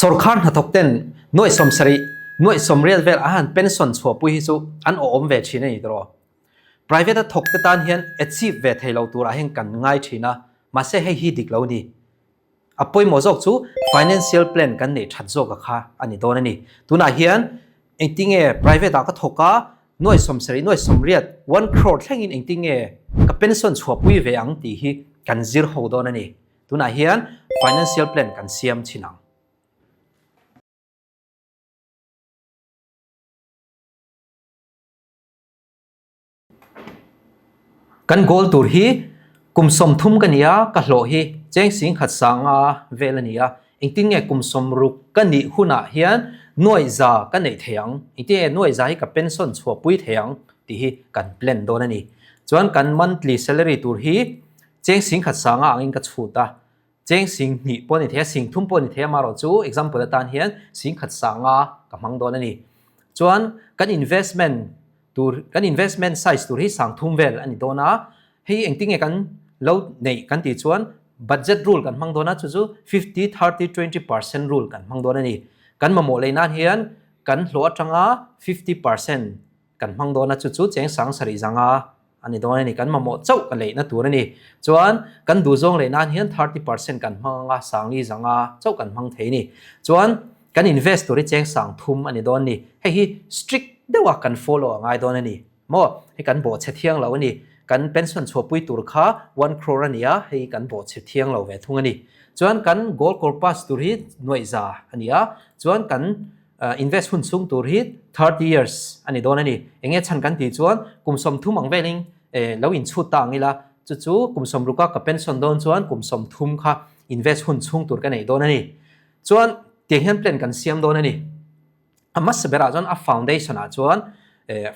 Sorkar hnathawk ten nuaih 70, nuaih 80 vel a han pension chhuahpui hi chu an awhawm ve thin a ni tawh. Private a thawk te tan hian achieve ve thei lo turah hian kan ngai thin a, mahse hei hi dik lo ni. A pawimawh zawk chu financial plan kan neih that zawk a kha a ni dawn a ni. Tunah hian engtinge private ah ka thawk a, nuaih 70, nuaih 80, one crore thlengin engtinge ka pension chhuahpui ve ang tih hi kan zir ho dawn a ni. Tunah hian financial plan kan siam chhin ang. Kan goal tur hi kum 30 ka ni a, ka hlawh hi cheng 10,000 sanga vel a ni a. Engtin nge kum 60 ka nih hunah hian nuaih za ka neih thei ang? Engtin nge nuaih za hi ka pension chhuahpui thei ang tih hi kan plan dawn a ni. Chuan kan monthly salary tur hi Cheng 10,000 sanga angin ka chhut a, cheng 2,000 pawh a ni thei a, 3,000 pawh a ni thei a, amaherawh chu example atan hian 10,000 sanga ka hmang dawn a ni. Chuan kan investment tur, kan investment size tur hi 3,000 vel a ni dawn a, hei engtin nge kan lo neih kan tih chuan budget rule kan hmang dawn a, chu chu 50, 30, 20 percent rule kan hmang dawn a ni. Kan mamawh lei nan hian kan hlawh atanga 50 percent kan hmang dawn a, chu chu cheng 7,000 zanga a ni dawn a ni. Kan mamawh chauh ka leihna tur a ni. Chuan kan duhzawng leh nan hian 30% kan hmang anga 5,000 zanga chauh kan hmang thei a ni. Chuan kan invest tur hi cheng 3,000 a ni dawn a ni. Hei hi strict deuha kan follow a ngai dawn a ni. Maw? Hei kan bawhchhe thiang lo a ni. Kan pension chhuahpui tur kha one crore a ni a, hei kan bawhchhe thiang lo ve thung a ni. Chuan kan gold corpus tur hi nuaih za a ni a, chuan kan Invest hun chhung tur hi 30 years a ni dawn a ni. Enge chhan kan tih chuan kum 30 ang velin lo inchhut ta ang ila, chu chu kum 60 ka pension dawn chuan kum 30 kha invest hun chhung tur ka nei dawn a ni. Chuan tiang hian plan kan siam dawn a ni. A hmasa berah chuan a foundation ah chuan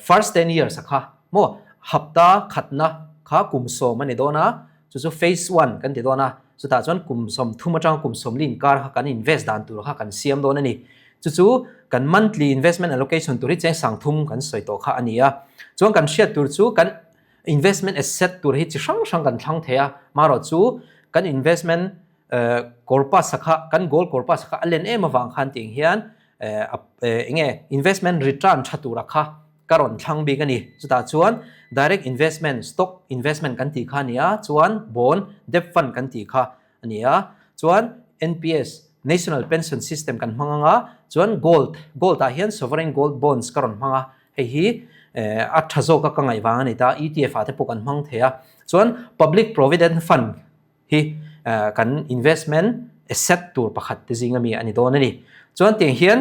first 10 years a kha maw hapta khatna kha kum 10 a ni dawn a, Chu chu phase one kan ti dawn a, chutah chuan kum 30 atanga kum 40 inkar kha kan invest dan tur kha kan siam dawn a ni. Chu chu kan monthly investment allocation tur hi cheng 3,000 kan sawi tawh kha a ni a. Chuan kan hriat tur chu kan investment asset tur hi chi hrang hrang kan thlang thei a, marawh chu kan investment corpus kha, kan goal corpus kha a len em avang khan tiang hian enge investment return tha tura kha ka rawn thlang bik a ni. Chutah chuan direct investment, stock investment kan tih kha a ni a, chuan bond, debt fund kan tih kha a ni a, chuan NPS, National Pension System kan hmang ang a, chuan gold, gold ah hian sovereign gold bonds ka rawn hmang a, hei hi a tha zawk a ka ngaih vang a ni ta, ETF ah te pawh kan hmang thei a, chuan public provident fund hi kan investment asset tur pakhat te zing ami a ni dawn a ni. Chuan tiang hian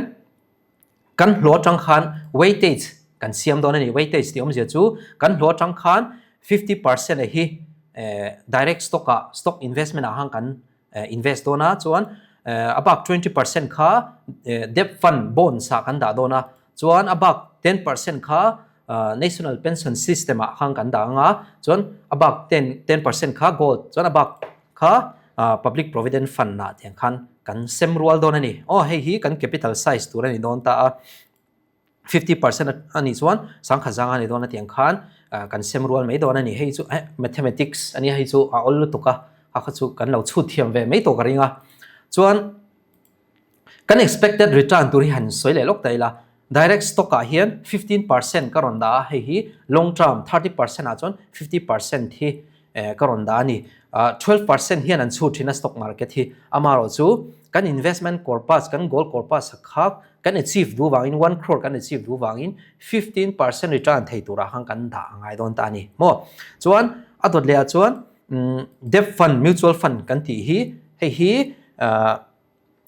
Kan hlawh atang khan weightage kan siam dawn a ni. Weightage tih awmzia chu kan hlawh atang khan 50% a hi direct stock ah, stock investment ah khan kan invest dawn a, chuan a bak 20% kha debt fund bonds ah kan dah dawn a, chuan a bak 10% kha National Pension System ah khan kan dah ang a, chuan a bak 10% kha gold, chuan a bak kha Public Provident Fund ah tiang khan kan sem rual dawn a ni. Aw hei hi kan capital size tur a ni dawn ta a, 50% a nih chuan 10,000 zanga a ni dawn a tiang khan kan sem rual mai dawn a ni. Hei chu mathematics a nia, hei chu a awl lutuk a, a kha chu kan lo chhut thiam ve mai tawh ka ring a. Chuan Kan expected return tur hi han sawi leh lawk ta ila, direct stock ah hian 15% ka rawn dah a, hei hi long term 30% ah chuan 50% hi ka rawn dah a ni. 12% hian an chhut thin a stock market hi, amaherawh chu kan investment corpus, kan goal corpus kha kan achieve duh vangin, one crore kan achieve duh vangin 15% return thei turah khan kan dah a ngai dawn ta a ni maw. Chuan a dawt leh ah chuan debt fund, mutual fund kan tih hi hei hi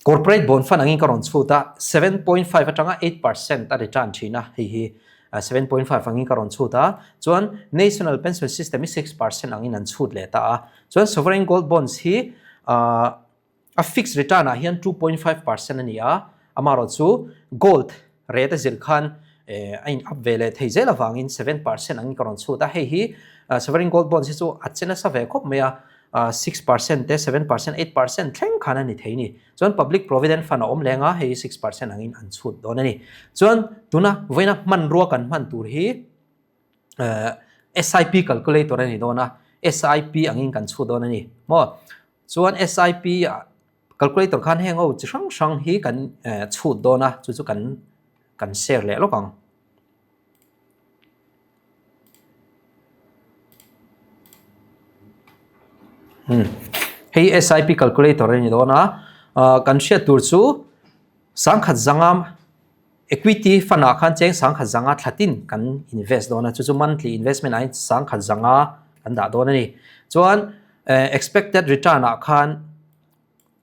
Corporate bond fund angin ka rawn chhut a, 7.5 atanga 8% a return thin a, hei hi 7.5 angin ka rawn chhut a, chuan National Pension System hi 6% angin an chhut leh ta a, chuan Sovereign Gold Bonds hi a fixed return ah hian 2.5% a ni a, amaherawh chu gold rate a zir khan a in up ve leh thei zel avangin 7% angin ka rawn chhut a, hei hi Sovereign Gold Bonds hi chu a che nasa ve khawp mai a, 6% te, 7%, 8% thleng khan a ni thei ni. Chuan Public Provident Fund a awm leng a, hei hi 6% angin an chhut dawn a ni. Chuan tuna vawiina hmanrua kan hman tur hi SIP calculator a ni dawn a, SIP angin kan chhut dawn a ni maw. Chuan SIP ah. Calculator khan heng ho chi hrang hrang hi kan chhut dawn a, chu chu kan kan share leh lawk ang. Hmm. Hei SIP calculator a ni dawn a, kan hriat tur chu sangkhat zanga Equity fund ah khan cheng sangkhat zanga thlatin kan invest dawn a, chu chu monthly investment ah hian sangkhat zanga kan dah dawn a ni. Chuan expected return ah khan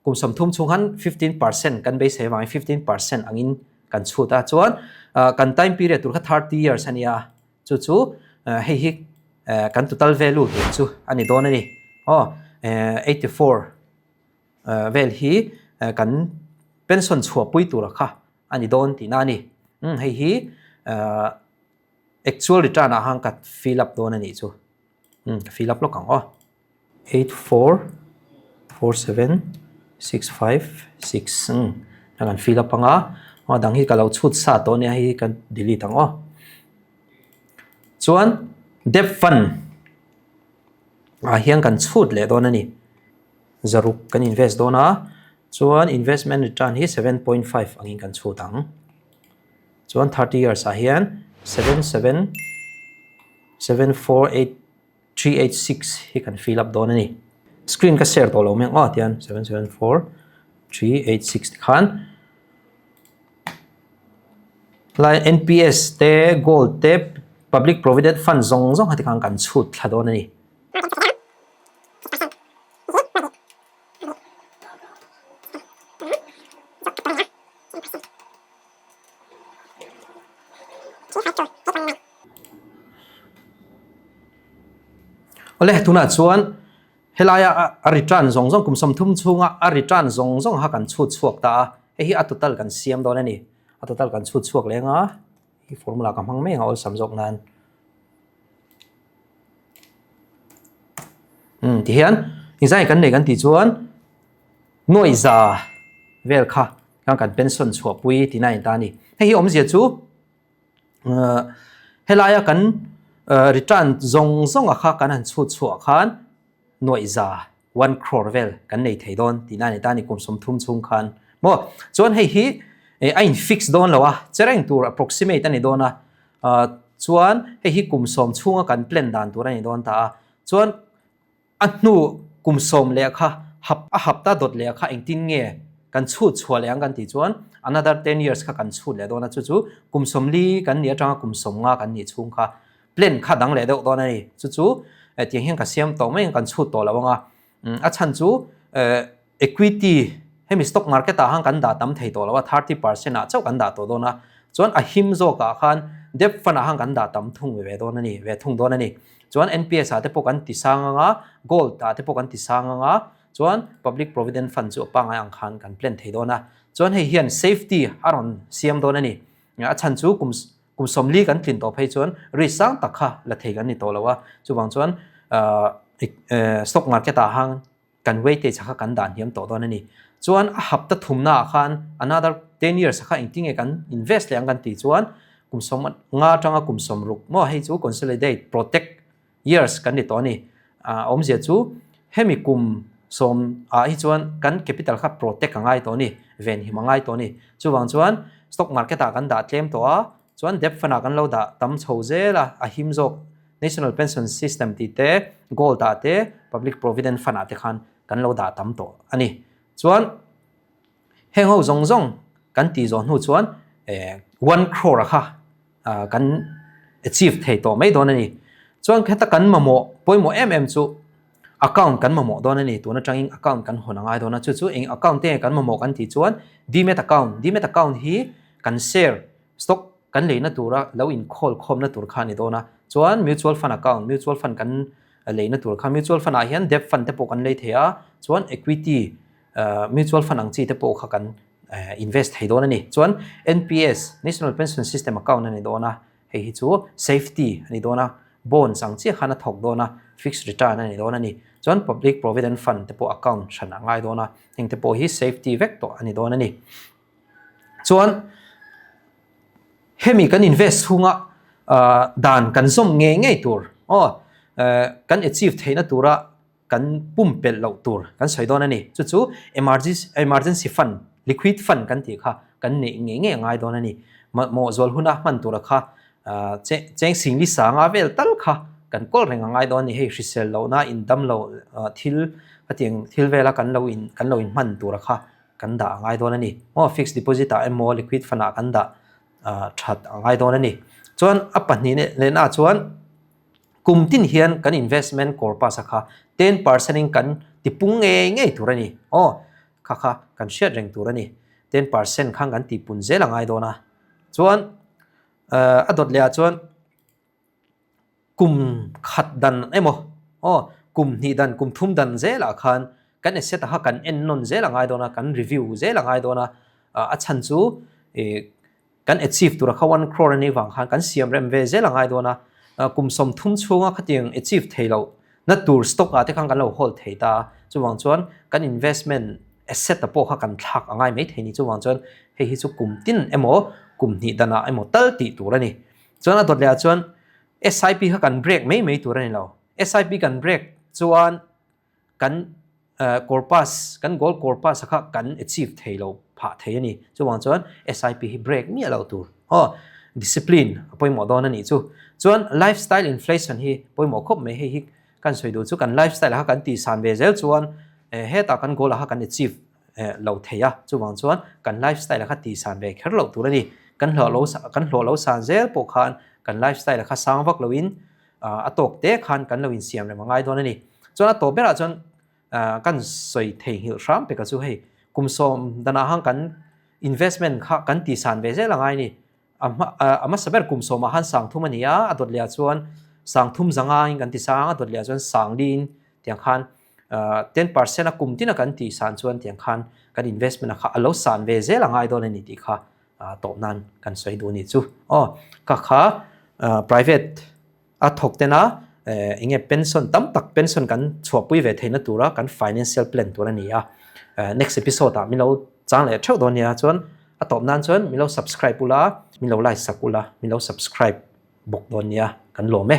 kum 30 chhung khan 15% kan beisei avangin 15% angin kan chhut a, chuan kan time period tur kha 30 years a nia, chu chu hei hi kan total value tur chu a ni dawn a ni. Aw 84 vel hi kan pension chhuahpui tura kha a ni dawn tihna a ni. Umm hei hi actual return ah khan ka fill up dawn a nih chu. Umm ka fill up lawk ang aw. 8 4 4 7 6 5 6 umm a kan fill up anga a dang hi ka lo chhut sa tawh ania hei hi ka delete ang aw. Chuan debt fund ah hian kan chhut leh dawn a ni. Zaruk kan invest dawn a. Chuan investment return hi 7.5 angin kan chhut ang. Chuan 30 years ah hian 7 7 7 4 8 3 8 6 hi kan fill up dawn a ni. Screen ka share tawh lo mai ang aw tian 7 7 4 3 8 6 ti khan lai NPS te gold te public provident fund zawng zawng kha ti khan kan chhut thla dawn a ni. Awle tunah chuan helaia a return zawng zawng kum 30 chhunga a return zawng zawng kha kan chhut chhuak ta a, hei hi a total kan siam dawn a ni. A total kan chhut chhuak leng a, hi formula ka hmang mai ang a awlsam zawk nan. Umm tihian inzai kan nei kan tih chuan nuaih za vel kha khan kan pension chhuahpui tihna a in ta a ni. Hei hi awmzia chu helaia kan return zawng zawnga kha kan han chhut chhuah khan nuaih za one crore vel kan nei thei dawn tihna a ni ta a ni kum 30 chhung khan maw. Chuan hei hi a in fix dawn lo a, che reng tur approximate a ni dawn a, chuan hei hi kum 10 chhunga kan plan dan tur a ni dawn ta a, chuan a hnu kum 10 leh kha hap a hapta dawt leh kha engtin nge kan chhut chhuah leh ang kan tih chuan another 10 years kha kan chhut leh dawn a, chu chu kum 40 kan nih atanga kum 50 kan nih chhung kha plan kha dang leh deuh dawn a ni. Chu chu tiang hian ka siam tawh mai ang kan chhut tawh lo ang a, a chhan chu equity hemi stock market ah khan kan dah tam thei tawh lo a, 30% ah chauh kan dah tawh dawn a, chuan a him zawk ah khan debt fund ah khan kan dah tam thung ve dawn a ni, ve thung dawn a ni. Chuan NPS ah te pawh kan ti sang ang a, gold ah te pawh kan ti sang ang a, chuan public provident fund chu a pangngai ang khan kan plan thei dawn a. Chuan hei hian safety a rawn siam dawn a ni. A chhan chu kum kum 40 kan tlin tawh phei chuan risk sang tak kha la thei kan ni tawh lo a, chuvang chuan stock market ah khan kan weightage kha kan dah hniam tawh dawn a ni. Chuan a hapta thumna ah khan another 10 years kha engtin nge kan invest leh ang kan tih chuan kum 50 atanga kum 60 maw hei chu consolidate protect years kan ni tawh a ni. A awmzia chu hemi kum 10 ah hi chuan kan capital kha protect a ngai tawh a ni, venhim a ngai tawh a ni. Chuvang chuan stock market ah kan dah tlem tawh a, chuan debt fund ah kan lo dah tam chho zel a, a him zawk National Pension System tih te, Gold ah te, Public Provident Fund ah te khan kan lo dah tam tawh a ni. Chuan heng ho zawng zawng kan tih zawh hnu chuan one crore kha kan achieve thei tawh mai dawn a ni. Chuan heta kan mamawh pawimawh em em chu account kan mamawh dawn a ni. Tun atangin account kan hawn a ngai dawn a, chu chu eng account te nge kan mamawh kan tih chuan Demat account, Demat account hi kan share stock kan leina tura lo inkhawl khawmna tur kha a ni dawn a, chuan mutual fund account, mutual fund kan leina tur kha mutual fund ah hian debt fund te pawh kan lei thei a, chuan equity mutual fund ang chi te pawh kha kan invest thei dawn a ni. Chuan NPS, National Pension System account a ni dawn a, hei hi chu safety a ni dawn a, bonds ang chiah khan a thawk dawn a, fixed return a ni dawn a ni. Chuan public provident fund te pawh account hran a ngai dawn a, heng te pawh hi safety vek tawh a ni dawn a ni. Chuan hemi kan invest chhunga dan kan zawm ngei ngei tur aw kan achieve theihna tura. kan pumpelh loh tur kan sawi dawn a ni. Chu chu emergency fund, liquid fund kan tih kha kan neih ngei ngei a ngai dawn a ni. Mawh zual huna hman tura kha cheng singli sanga vel tal kha kan kawl reng a ngai dawn a ni. Hei hrisel lohna indam lo thil khatiang thil vela kan lo in kan lo inhman tura kha kan dah a ngai dawn a ni. Maw fixed deposit ah emaw liquid fund ah kan dah that a ngai dawn a ni. Chuan a pahnih lehna chuan Kum tin hian kan investment corpus a kha 10% in kan tipung ngei ngei tur a ni. Aw, kha kha kan hriat reng tur a ni. 10% khan kan tihpun zel a ngai dawn a. Chuan a dawt leh ah chuan kum khat dan emaw, aw, kum hnih dan, kum thum dan zel ah khan kan asset a kha kan en nawn zel a ngai dawn a, kan review zel a ngai dawn a. A chhan chu ih Kan achieve tura kha one crore a nih vang khan kan siam rem ve zel a ngai dawn a, kum 30 chhunga khatiang achieve thei loh na tur stock ah te khan kan lo hold thei ta a, chuvang chuan kan investment asset a pawh kha kan thlak a ngai mai thei ni, chuvang chuan hei hi chu kum tin emaw kum hnih danah emaw tal tih tur a ni. Chuan a dawt leh ah chuan SIP kha kan break mai mai tur a ni lo, SIP kan break chuan kan corpus, kan goal corpus a kha kan achieve thei lo phah thei a ni. Chuvang chuan SIP hi break miah loh tur. Aw, discipline a pawimawh dawn a nih chu. Chuan lifestyle inflation hi pawimawh khawp mai, hei hi kan sawi duh chu kan lifestyle a kha kan tihsan ve zel chuan hetah kan goal a kha kan achieve lo thei a, chuvang chuan kan lifestyle a kha tihsan ve kher loh tur a ni. Kan hlawh lo kan hlawh lo san zel pawh khan kan lifestyle a kha sang vak loin a tawk te khan kan lo insiam rem a ngai dawn a ni. Chuan a tawp berah chuan kan sawi theihnghilh hram peka chu hei kum sawm danah han kan investment kha kan tihsan ve zel a ngai a ni. A hma a hmasa ber kum sawmah han sang thum a ni a, a dawt lehah chuan sang thum zangaiin kan ti sang a, a dawt lehah chuan sang liin tiang khan 10% a kum tina kan tihsan chuan tiang khan kan investment a kha a lo san ve zel a ngai dawn a ni tih kha tawp nan kan sawi duh a nih chu. Aw, ka kha private a thawk tena eng nge pension tam tak pension kan chhuahpui ve theihna tura kan financial plan tur a ni a. Next episode ah min lo chang leh theuh dawn nia chuan a tawp nan chuan min lo subscribe ula, min lo like sak ula, min lo subscribe bawk dawn nia kan lawm e.